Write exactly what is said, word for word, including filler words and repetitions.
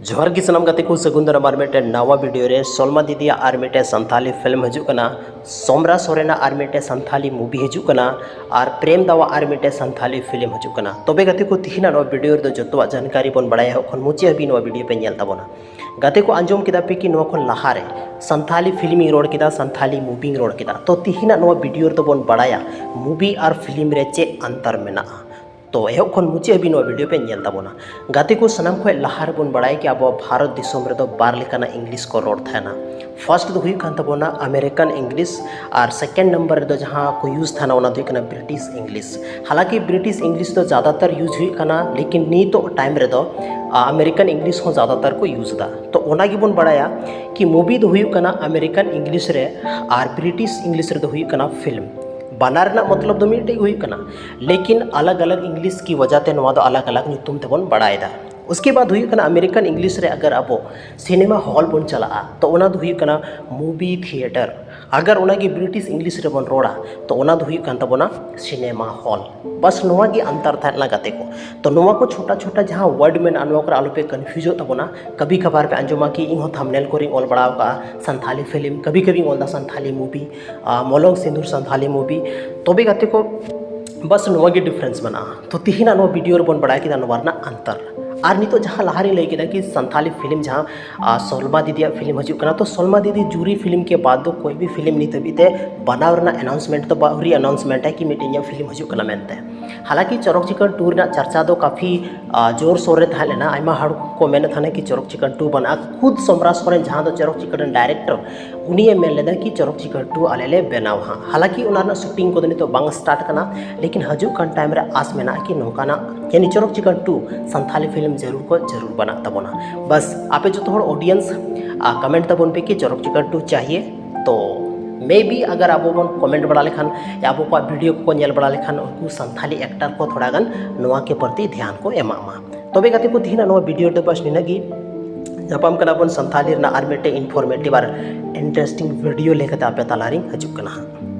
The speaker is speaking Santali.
ᱡᱚᱦᱟᱨ ᱜᱮ ᱥᱟᱱᱟᱢ ᱜᱟᱛᱮ ᱠᱚ, ᱥᱟᱹᱜᱩᱱ ᱫᱟᱨᱟᱢ ᱟᱨ ᱢᱤᱫᱴᱮᱱ ᱱᱟᱣᱟ ᱵᱷᱤᱰᱤᱭᱳ ᱨᱮ᱾ ᱥᱚᱞᱢᱟ ᱫᱤᱫᱤᱭᱟᱜ ᱟᱨ ᱢᱤᱫᱴᱮᱱ ᱥᱟᱱᱛᱷᱟᱞᱤ ᱯᱷᱤᱞᱢ ᱦᱤᱡᱩᱜ ᱠᱟᱱᱟ, ᱥᱚᱢᱨᱟ ᱥᱚᱨᱮᱱᱟᱜ ᱟᱨ ᱢᱤᱫᱴᱮᱱ ᱥᱟᱱᱛᱷᱟᱞᱤ ᱢᱩᱵᱷᱤ ᱦᱤᱡᱩᱜ ᱠᱟᱱᱟ, ᱟᱨ ᱯᱨᱮᱢ ᱫᱟᱣᱟᱜ ᱟᱨ ᱢᱤᱫᱴᱮᱱ ᱥᱟᱱᱛᱷᱟᱞᱤ ᱯᱷᱤᱞᱢ ᱦᱤᱡᱩᱜ ᱠᱟᱱᱟ᱾ ᱛᱚᱵᱮ ᱜᱟᱛᱮ ᱠᱚ, ᱛᱤᱦᱤᱧᱟᱜ ᱱᱚᱣᱟ ᱵᱷᱤᱰᱤᱭᱳ ᱨᱮᱫᱚ ᱡᱚᱛᱚᱣᱟᱜ ᱡᱟᱱᱠᱟᱨᱤ ᱵᱚᱱ ᱵᱟᱲᱟᱭᱟ, ᱮᱦᱚᱵ ᱠᱷᱚᱱ ᱢᱩᱪᱟᱹᱫ ᱦᱟᱹᱵᱤᱡ ᱱᱚᱣᱟ ᱵᱷᱤᱰᱤᱭᱳ ᱯᱮ ᱧᱮᱞ ᱛᱟᱵᱚᱱᱟ᱾ ᱜᱟᱛᱮ ᱠᱚ, ᱟᱸᱡᱚᱢ ᱠᱮᱫᱟ ᱯᱮ ᱠᱤ ᱱᱚᱣᱟ ᱠᱷᱚᱱ ᱞᱟᱦᱟᱨᱮ ᱥᱟᱱᱛᱷᱟᱞᱤ ᱯᱷᱤᱞᱢᱤᱧ ᱨᱚᱲ ᱠᱮᱫᱟ, ᱥᱟᱱᱛᱷᱟᱞᱤ ᱢᱩᱵᱷᱤᱧ ᱨᱚᱲ ᱠᱮᱫᱟ? ᱛᱚ ᱛᱤᱦᱤᱧᱟᱜ ᱱᱚᱣᱟ ᱵᱷᱤᱰᱤᱭᱳ ᱨᱮᱫᱚ ᱵᱚᱱ ᱵᱟᱲᱟᱭᱟ ᱢᱩᱵᱷᱤ ᱟᱨ ᱯᱷᱤᱞᱢ ᱨᱮ ᱪᱮᱫ ᱟᱱᱛᱟᱨ ᱢᱮᱱᱟᱜᱼᱟ᱾ ᱛᱚ ᱮᱦᱚᱵ ᱠᱷᱚᱱ ᱢᱩᱪᱟᱹᱫ ᱦᱟᱹᱵᱤᱡ ᱱᱚᱣᱟ ᱵᱷᱤᱰᱤᱭᱳ ᱯᱮ ᱧᱮᱞ ᱛᱟᱵᱚᱱᱟ᱾ ᱜᱟᱛᱮ ᱠᱚ, ᱥᱟᱱᱟᱢ ᱠᱷᱚᱱ ᱞᱟᱦᱟ ᱨᱮᱵᱚᱱ ᱵᱟᱲᱟᱭᱟ ᱠᱤ ᱟᱵᱚ ᱵᱷᱟᱨᱚᱛ ᱫᱤᱥᱚᱢ ᱨᱮᱫᱚ ᱵᱟᱨ ᱞᱮᱠᱟᱱᱟᱜ ᱤᱝᱞᱤᱥ ᱠᱚ ᱨᱚᱲ ᱛᱟᱦᱮᱱᱟ᱾ ᱯᱷᱟᱨᱥᱴ ᱫᱚ ᱦᱩᱭᱩᱜ ᱠᱟᱱ ᱛᱟᱵᱚᱱᱟ ᱟᱢᱮᱨᱤᱠᱟᱱ ᱤᱝᱞᱤᱥ, ᱟᱨ ᱥᱮᱠᱮᱱᱰ ᱱᱟᱢᱵᱟᱨ ᱨᱮᱫᱚ ᱡᱟᱦᱟᱸ ᱠᱚ ᱤᱭᱩᱡᱽ ᱛᱟᱦᱮᱱᱟ ᱚᱱᱟ ᱫᱚ ᱦᱩᱭᱩᱜ ᱠᱟᱱᱟ ᱵᱨᱤᱴᱤᱥ ᱤᱝᱞᱤᱥ᱾ ᱦᱟᱞᱟᱸᱠᱤ ᱵᱨᱤᱴᱤᱥ ᱤᱝᱞᱤᱥ ᱫᱚ ᱡᱟᱫᱟᱛᱟᱨ ᱤᱭᱩᱡᱽ ᱦᱩᱭᱩᱜ ᱠᱟᱱᱟ, ᱞᱮᱠᱤᱱ ᱱᱤᱛᱚᱜ ᱴᱟᱭᱤᱢ ᱨᱮᱫᱚ ᱟ, ᱟᱢᱮᱨᱤᱠᱟᱱ ᱤᱝᱞᱤᱥ ᱦᱚᱸ ᱡᱟᱫᱟᱛᱟᱨ ᱠᱚ ᱤᱭᱩᱡᱽ ᱮᱫᱟ᱾ ᱛᱚ ᱚᱱᱟ ᱜᱮᱵᱚᱱ ᱵᱟᱲᱟᱭᱟ ᱠᱤ ᱢᱩᱵᱷᱤ ᱫᱚ ᱦᱩᱭᱩᱜ ᱠᱟᱱᱟ ᱟᱢᱮᱨᱤᱠᱟᱱ ᱤᱝᱞᱤᱥ ᱨᱮ, ᱟᱨ ᱵᱨᱤᱴᱤᱥ ᱤᱝᱞᱤᱥ ᱨᱮᱫᱚ ᱦᱩᱭᱩᱜ ᱠᱟᱱᱟ ᱯᱷᱤᱞᱢ᱾ ᱵᱟᱱᱟᱨ ᱨᱮᱱᱟᱜ ᱢᱚᱛᱞᱚᱵ ᱫᱚ ᱢᱤᱫᱴᱮᱡ ᱜᱮ ᱦᱩᱭᱩᱜ ᱠᱟᱱᱟ, ᱞᱮᱠᱤᱱ ᱟᱞᱟᱜᱽ ᱟᱞᱟᱜᱽ ᱤᱝᱞᱤᱥ ᱠᱤ ᱣᱟᱡᱟ ᱛᱮ ᱱᱚᱣᱟ ᱫᱚ ᱟᱞᱟᱜᱽ ᱟᱞᱟᱜᱽ ᱧᱩᱛᱩᱢ ᱛᱮᱵᱚᱱ ᱵᱟᱲᱟᱭᱮᱫᱟ᱾ ᱩᱥᱠᱮ ᱵᱟᱫ ᱦᱩᱭᱩᱜ ᱠᱟᱱᱟ ᱟᱢᱮᱨᱤᱠᱟᱱ ᱤᱝᱞᱤᱥ ᱨᱮ ᱟᱜᱟᱨ ᱟᱵᱚ ᱥᱤᱱᱮᱢᱟ ᱦᱚᱞ ᱵᱚᱱ ᱪᱟᱞᱟᱜᱼᱟ, ᱛᱚ ᱚᱱᱟ ᱫᱚ ᱦᱩᱭᱩᱜ ᱠᱟᱱᱟ ᱢᱩᱵᱷᱤ ᱛᱷᱤᱭᱮᱴᱟᱨ᱾ ᱟᱜᱟᱨ ᱚᱱᱟᱜᱮ ᱵᱨᱤᱴᱤᱥ ᱤᱝᱞᱤᱥ ᱨᱮᱵᱚᱱ ᱨᱚᱲᱟ, ᱛᱚ ᱚᱱᱟ ᱫᱚ ᱦᱩᱭᱩᱜ ᱠᱟᱱ ᱛᱟᱵᱚᱱᱟ ᱥᱤᱱᱮᱢᱟ ᱦᱚᱞ᱾ ᱵᱟᱥ ᱱᱚᱣᱟ ᱜᱮ ᱟᱱᱛᱟᱨ ᱛᱟᱦᱮᱸ ᱞᱮᱱᱟ ᱜᱟᱛᱮ ᱠᱚ᱾ ᱛᱚ ᱱᱚᱣᱟ ᱠᱚ ᱪᱷᱳᱴᱟ ᱪᱷᱳᱴᱟ ᱡᱟᱦᱟᱸ ᱣᱟᱨᱰ ᱢᱮᱱᱟᱜᱼᱟ, ᱱᱚᱣᱟ ᱠᱚᱨᱮ ᱟᱞᱚᱯᱮ ᱠᱚᱱᱯᱷᱤᱭᱩᱡᱚᱜ ᱛᱟᱵᱚᱱᱟ᱾ ᱠᱟᱵᱷᱤ ᱠᱟᱵᱷᱟᱨ ᱯᱮ ᱟᱸᱡᱚᱢᱟ ᱠᱤ ᱤᱧ ᱦᱚᱸ ᱛᱷᱟᱢᱵᱱᱮᱞ ᱠᱚᱨᱮᱧ ᱚᱞ ᱵᱟᱲᱟ ᱟᱠᱟᱫᱼᱟ ᱥᱟᱱᱛᱷᱟᱞᱤ ᱯᱷᱤᱞᱢ, ᱠᱟᱵᱷᱤ ᱠᱟᱵᱷᱤᱧ ᱚᱞ ᱮᱫᱟ ᱥᱟᱱᱛᱷᱟᱞᱤ ᱢᱩᱵᱷᱤ, ᱢᱚᱞᱚᱝ ᱥᱤᱸᱫᱩᱨ ᱥᱟᱱᱛᱷᱟᱞᱤ ᱢᱩᱵᱷᱤ᱾ ᱛᱚᱵᱮ ᱜᱟᱛᱮ ᱠᱚ, ᱵᱟᱥ ᱱᱚᱣᱟ ᱜᱮ ᱰᱤᱯᱷᱟᱨᱮᱱᱥ ᱢᱮᱱᱟᱜᱼᱟ᱾ ᱛᱚ ᱛᱤᱦᱤᱧᱟᱜ ᱱᱚᱣᱟ ᱵᱷᱤᱰᱤᱭᱳ ᱨᱮᱵᱚᱱ ᱵᱟᱲᱟᱭ ᱠᱮᱫᱟ ᱱᱚᱣᱟ ᱨᱮᱱᱟᱜ ᱟᱱᱛᱟᱨ᱾ ᱟᱨ ᱱᱤᱛᱚᱜ ᱡᱟᱦᱟᱸ ᱞᱟᱦᱟᱨᱮᱧ ᱞᱟᱹᱭ ᱠᱮᱫᱟ ᱠᱤ ᱥᱟᱱᱛᱷᱟᱞᱤ ᱯᱷᱤᱞᱢ ᱡᱟᱦᱟᱸ ᱟᱨ ᱥᱚᱞᱢᱟ ᱫᱤᱫᱤᱭᱟᱜ ᱯᱷᱤᱞᱢ ᱦᱤᱡᱩᱜ ᱠᱟᱱᱟ, ᱛᱚ ᱥᱚᱞᱢᱟ ᱫᱤᱫᱤ ᱡᱩᱨᱤ ᱯᱷᱤᱞᱢ ᱠᱮ ᱵᱟᱫ ᱫᱚ ᱠᱳᱭ ᱵᱷᱤ ᱯᱷᱤᱞᱢ ᱱᱤᱛ ᱦᱟᱹᱵᱤᱡ ᱛᱮ ᱵᱟᱱᱟᱣ ᱨᱮᱱᱟᱜ ᱟᱱᱟᱣᱩᱱᱥᱢᱮᱱᱴ ᱫᱚ ᱟᱹᱣᱨᱤ ᱟᱱᱟᱣᱩᱱᱥᱢᱮᱱᱴ ᱟᱭ ᱠᱤ ᱢᱤᱫᱴᱮᱱ ᱤᱧᱟᱹᱜ ᱯᱷᱤᱞᱢ ᱦᱤᱡᱩᱜ ᱠᱟᱱᱟ ᱢᱮᱱᱛᱮ᱾ ᱦᱟᱞᱟᱸᱠᱤ ᱪᱚᱨᱚᱠ ᱪᱤᱠᱟᱹᱲ ᱴᱩ ᱨᱮᱱᱟᱜ ᱪᱟᱨᱪᱟ ᱫᱚ ᱠᱟᱯᱷᱤ ᱟ, ᱡᱳᱨ ᱥᱳᱨ ᱨᱮ ᱛᱟᱦᱮᱸ ᱞᱮᱱᱟ᱾ ᱟᱭᱢᱟ ᱦᱚᱲ ᱠᱚ ᱢᱮᱱᱮᱫ ᱛᱟᱦᱮᱱᱟ ᱠᱤ ᱪᱚᱨᱚᱠ ᱪᱤᱠᱟᱹᱲ ᱴᱩ ᱵᱟᱱᱟᱜᱼᱟ᱾ ᱠᱷᱩᱫ ᱥᱚᱢᱨᱟ ᱥᱚᱨᱮᱱ, ᱡᱟᱦᱟᱸ ᱫᱚ ᱪᱚᱨᱚᱠ ᱪᱤᱠᱟᱹᱲ ᱨᱮᱱ ᱰᱟᱭᱨᱮᱠᱴᱚᱨ, ᱩᱱᱤᱭᱮ ᱢᱮᱱ ᱞᱮᱫᱟ ᱠᱤ ᱪᱚᱨᱚᱠ ᱪᱤᱠᱟᱹᱲ ᱴᱩ ᱟᱞᱮ ᱞᱮ ᱵᱮᱱᱟᱣᱟ ᱦᱟᱸᱜ᱾ ᱦᱟᱞᱟᱸᱠᱤ ᱚᱱᱟ ᱨᱮᱱᱟᱜ ᱥᱩᱴᱤᱝ ᱠᱚᱫᱚ ᱱᱤᱛᱚᱜ ᱵᱟᱝ ᱥᱴᱟᱨᱴ ᱠᱟᱱᱟ, ᱞᱮᱠᱤᱱ ᱦᱤᱡᱩᱜ ᱠᱟᱱ ᱴᱟᱭᱤᱢ ᱨᱮ ᱟᱥ ᱢᱮᱱᱟᱜᱼᱟ ᱠᱤ ᱱᱚᱝᱠᱟᱱᱟᱜ ᱭᱟᱱᱤ ᱪᱚᱨᱚᱠ ᱪᱤᱠᱟᱹᱲ ᱴᱩ ᱥᱟᱱᱛᱷᱟᱞᱤ ᱯᱷᱤᱞᱢ ᱡᱟᱹᱨᱩᱲ ᱠᱚ ᱡᱟᱹᱨᱩᱲ ᱵᱟᱱᱟᱜ ᱛᱟᱵᱚᱱᱟ᱾ ᱵᱟᱥ ᱟᱯᱮ ᱡᱚᱛᱚ ᱦᱚᱲ ᱚᱰᱤᱭᱮᱱᱥ ᱠᱚᱢᱮᱱᱴ ᱛᱟᱵᱚᱱ ᱯᱮ ᱠᱤ ᱪᱚᱨᱚᱠ ᱪᱤᱠᱟᱹᱲ ᱴᱩ ᱪᱟᱦᱤᱭᱮ᱾ ᱛᱚ ᱢᱮ ᱵᱤ ᱟᱜᱟᱨ ᱟᱵᱚ ᱵᱚᱱ ᱠᱚᱢᱮᱱᱴ ᱵᱟᱲᱟ ᱞᱮᱠᱷᱟᱱ ᱭᱟ ᱟᱵᱚ ᱠᱚᱣᱟᱜ ᱵᱷᱤᱰᱤᱭᱳ ᱠᱚᱠᱚ ᱧᱮᱞ ᱵᱟᱲᱟ ᱞᱮᱠᱷᱟᱱ ᱩᱱᱠᱩ ᱥᱟᱱᱛᱷᱟᱞᱤ ᱮᱠᱴᱟᱨ ᱠᱚ ᱛᱷᱚᱲᱟ ᱜᱟᱱ ᱱᱚᱣᱟ ᱠᱮ ᱯᱨᱚᱛᱤ ᱫᱷᱮᱭᱟᱱ ᱠᱚ ᱮᱢᱟᱜ ᱢᱟ᱾ ᱛᱚᱵᱮ ᱜᱟᱛᱮ ᱠᱚ, ᱛᱤᱦᱤᱧᱟᱜ ᱱᱚᱣᱟ ᱵᱷᱤᱰᱤᱭᱳ ᱨᱮᱫᱚ ᱵᱟᱥ ᱱᱤᱱᱟᱹᱜ ᱜᱮ᱾ ᱧᱟᱯᱟᱢ ᱠᱟᱱᱟ ᱵᱚᱱ ᱥᱟᱱᱛᱷᱟᱞᱤ ᱨᱮᱱᱟᱜ ᱟᱨ ᱢᱤᱫᱴᱮᱡ ᱤᱱᱯᱷᱚᱨᱢᱮᱴᱤᱵᱷ ᱟᱨ ᱤᱱᱴᱟᱨᱮᱥᱴᱤᱝ ᱵᱷᱤᱰᱤᱭᱳ ᱞᱮᱠᱟᱛᱮ ᱟᱯᱮ ᱛᱟᱞᱟᱨᱤᱧ ᱦᱤᱡᱩᱜ ᱠᱟᱱᱟ ᱦᱟᱸᱜ᱾